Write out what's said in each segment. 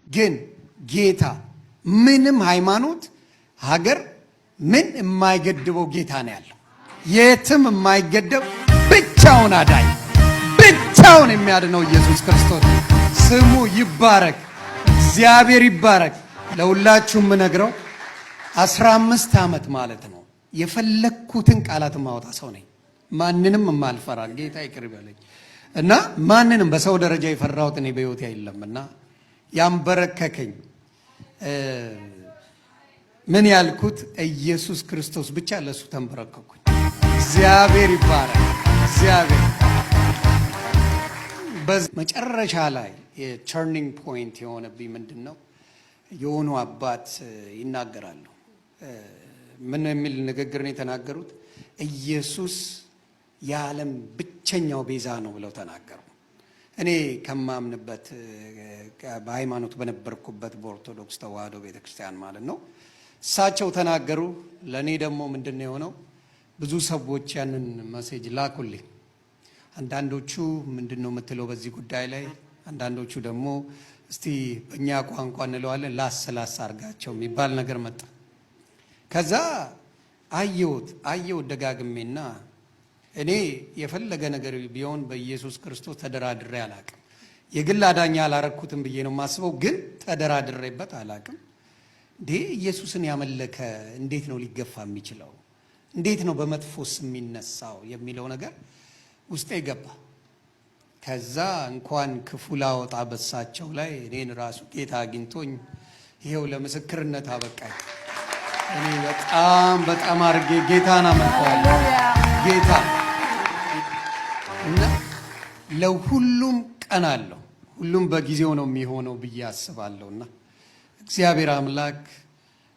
ግን ጌታ ምንም ሃይማኖት፣ ሀገር ምን የማይገድበው ጌታ ነው ያለው። የትም የማይገደብ፣ ብቻውን አዳኝ፣ ብቻውን የሚያድነው ኢየሱስ ክርስቶስ ስሙ ይባረክ፣ እግዚአብሔር ይባረክ። ለሁላችሁም የምነግረው 15 ዓመት ማለት ነው የፈለግኩትን ቃላት የማወጣ ሰው ነኝ። ማንንም የማልፈራ፣ ጌታ ይቅር ይበለኝ እና ማንንም በሰው ደረጃ የፈራሁት እኔ በሕይወቴ የለም። እና ያንበረከከኝ፣ ምን ያልኩት ኢየሱስ ክርስቶስ ብቻ፣ ለእሱ ተንበረከኩኝ። እግዚአብሔር ይባረክ። እግዚአብሔር መጨረሻ ላይ የ turning point የሆነብኝ ምንድን ነው? የሆኑ አባት ይናገራሉ። ምን የሚል ንግግር ነው የተናገሩት? ኢየሱስ የዓለም ብቸኛው ቤዛ ነው ብለው ተናገሩ። እኔ ከማምንበት በሃይማኖት በነበርኩበት በኦርቶዶክስ ተዋህዶ ቤተክርስቲያን ማለት ነው። እሳቸው ተናገሩ። ለእኔ ደግሞ ምንድን ነው የሆነው? ብዙ ሰዎች ያንን message ላኩልኝ። አንዳንዶቹ ምንድን ነው የምትለው በዚህ ጉዳይ ላይ፣ አንዳንዶቹ ደግሞ እስቲ በእኛ ቋንቋ እንለዋለን ላስ ላስ አርጋቸው የሚባል ነገር መጣ። ከዛ አየሁት አየሁት ደጋግሜና እኔ የፈለገ ነገር ቢሆን በኢየሱስ ክርስቶስ ተደራድሬ አላቅም። የግል አዳኝ አላረግኩትም ብዬ ነው የማስበው፣ ግን ተደራድሬበት አላቅም። እንዴ፣ ኢየሱስን ያመለከ እንዴት ነው ሊገፋ የሚችለው? እንዴት ነው በመጥፎስ የሚነሳው የሚለው ነገር ውስጤ ገባ። ከዛ እንኳን ክፉ ላወጣ በሳቸው ላይ እኔን ራሱ ጌታ አግኝቶኝ ይሄው ለምስክርነት አበቃኝ። እኔ በጣም በጣም አድርጌ ጌታን አመልከዋለሁ። ጌታ እና ለሁሉም ቀን አለው። ሁሉም በጊዜው ነው የሚሆነው ብዬ አስባለሁ። እና እግዚአብሔር አምላክ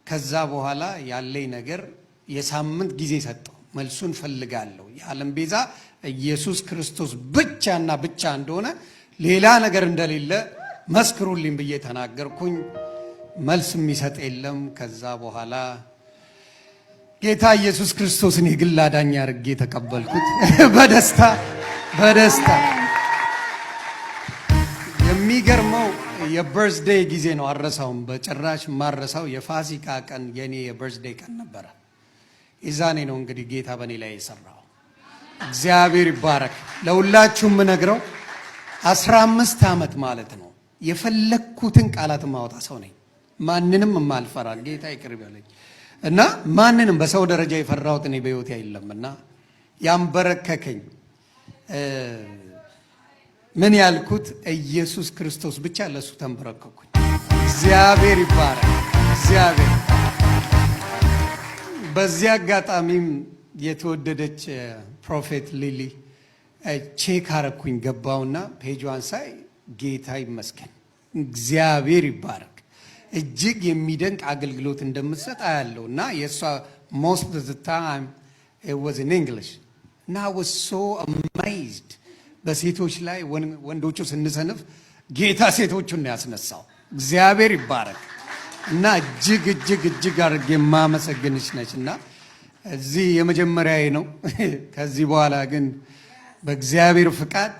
ከዛ በኋላ ያለኝ ነገር የሳምንት ጊዜ ሰጠው። መልሱን ፈልጋለሁ። የዓለም ቤዛ ኢየሱስ ክርስቶስ ብቻና ብቻ እንደሆነ፣ ሌላ ነገር እንደሌለ መስክሩልኝ ብዬ ተናገርኩኝ። መልስ የሚሰጥ የለም። ከዛ በኋላ ጌታ ኢየሱስ ክርስቶስን የግል አዳኝ አድርጌ ተቀበልኩት በደስታ በደስታ። የሚገርመው የ birthday ጊዜ ነው፣ አልረሳውም፣ በጭራሽ ማልረሳው የፋሲካ ቀን የኔ የ birthday ቀን ነበረ። የዛኔ ነው እንግዲህ ጌታ በእኔ ላይ የሰራው። እግዚአብሔር ይባረክ። ለሁላችሁም የምነግረው 15 ዓመት ማለት ነው የፈለግኩትን ቃላት የማወጣ ሰው ነኝ። ማንንም የማልፈራ፣ ጌታ ይቅር ይበለኝ እና ማንንም በሰው ደረጃ የፈራሁት እኔ በሕይወቴ የለም። እና ያንበረከከኝ፣ ምን ያልኩት ኢየሱስ ክርስቶስ ብቻ፣ ለእሱ ተንበረከኩኝ። እግዚአብሔር ይባረክ። እግዚአብሔር በዚህ አጋጣሚም የተወደደች Prophet ሊሊ check አረኩኝ፣ ገባውና page ዋን ሳይ ጌታ ይመስገን፣ እግዚአብሔር ይባረክ። እጅግ የሚደንቅ አገልግሎት እንደምትሰጥ አያለው እና የእሷ most of the time was in English እና I was so amazed። በሴቶች ላይ ወንዶቹ ስንሰንፍ ጌታ ሴቶቹን ነው ያስነሳው። እግዚአብሔር ይባረክ እና እጅግ እጅግ እጅግ አድርጌ የማመሰግንሽ ነች እና እዚህ የመጀመሪያዬ ነው። ከዚህ በኋላ ግን በእግዚአብሔር ፍቃድ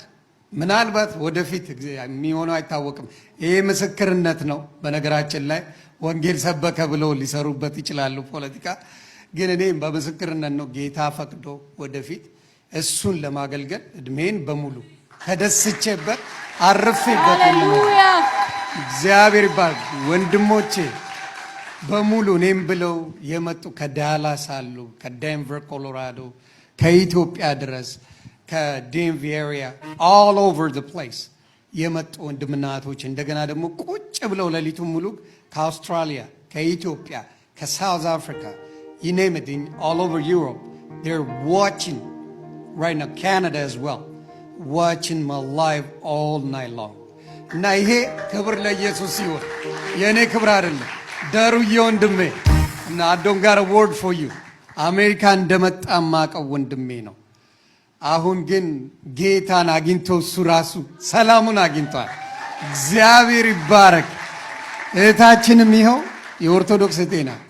ምናልባት ወደፊት የሚሆነው አይታወቅም። ይሄ ምስክርነት ነው። በነገራችን ላይ ወንጌል ሰበከ ብለው ሊሰሩበት ይችላሉ ፖለቲካ። ግን እኔ በምስክርነት ነው። ጌታ ፈቅዶ ወደፊት እሱን ለማገልገል እድሜን በሙሉ ተደስቼበት አርፌበት የምኖር፣ እግዚአብሔር ይባርክ። ወንድሞቼ በሙሉ እኔም ብለው የመጡ ከዳላስ አሉ፣ ከዴንቨር ኮሎራዶ፣ ከኢትዮጵያ ድረስ፣ ከ DMV area፣ all over the place የመጡ ወንድምና እህቶች፣ እንደገና ደግሞ ቁጭ ብለው ሌሊቱን ሙሉ ከአውስትራሊያ፣ ከኢትዮጵያ፣ ከ South Africa፣ you name it, in all over Europe they're watching right now, Canada as well, watching my live all night long። እና ይሄ ክብር ለኢየሱስ ይሁን፣ የእኔ ክብር አይደለም። ደሩዬ ወንድሜ እና I don't got a word for you። አሜሪካ እንደመጣ ማቀው ወንድሜ ነው። አሁን ግን ጌታን አግኝቶ እሱ ራሱ ሰላሙን አግኝቷል። እግዚአብሔር ይባረክ። እህታችንም ይኸው የኦርቶዶክስ እህቴ ናት።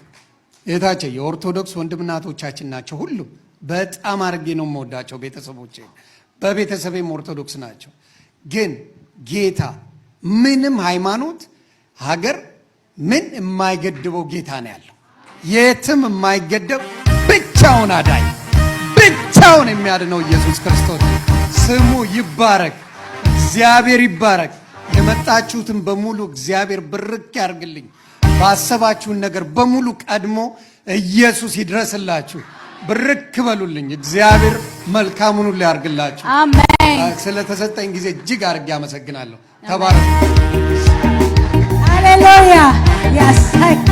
እህታችን የኦርቶዶክስ ወንድምና እህቶቻችን ናቸው። ሁሉም በጣም አድርጌ ነው የምወዳቸው ቤተሰቦቼ። በቤተሰቤም ኦርቶዶክስ ናቸው። ግን ጌታ ምንም ሃይማኖት፣ ሀገር ምን የማይገድበው ሀገር ምን የማይገድበው ጌታ ነው ያለው። የትም የማይገደብ፣ ብቻውን አዳኝ፣ ብቻውን የሚያድነው ኢየሱስ ክርስቶስ ስሙ ይባረክ። እግዚአብሔር ይባረክ። የመጣችሁትን በሙሉ እግዚአብሔር ብርክ ያርግልኝ። ባሰባችሁን ነገር በሙሉ ቀድሞ ኢየሱስ ይድረስላችሁ። ብርክ በሉልኝ። እግዚአብሔር መልካሙን ሁሉ ያርግላችሁ። አሜን። ስለተሰጠኝ ጊዜ እጅግ አድርጌ አመሰግናለሁ። ተባረኩ። ሃሌሉያ። Yes.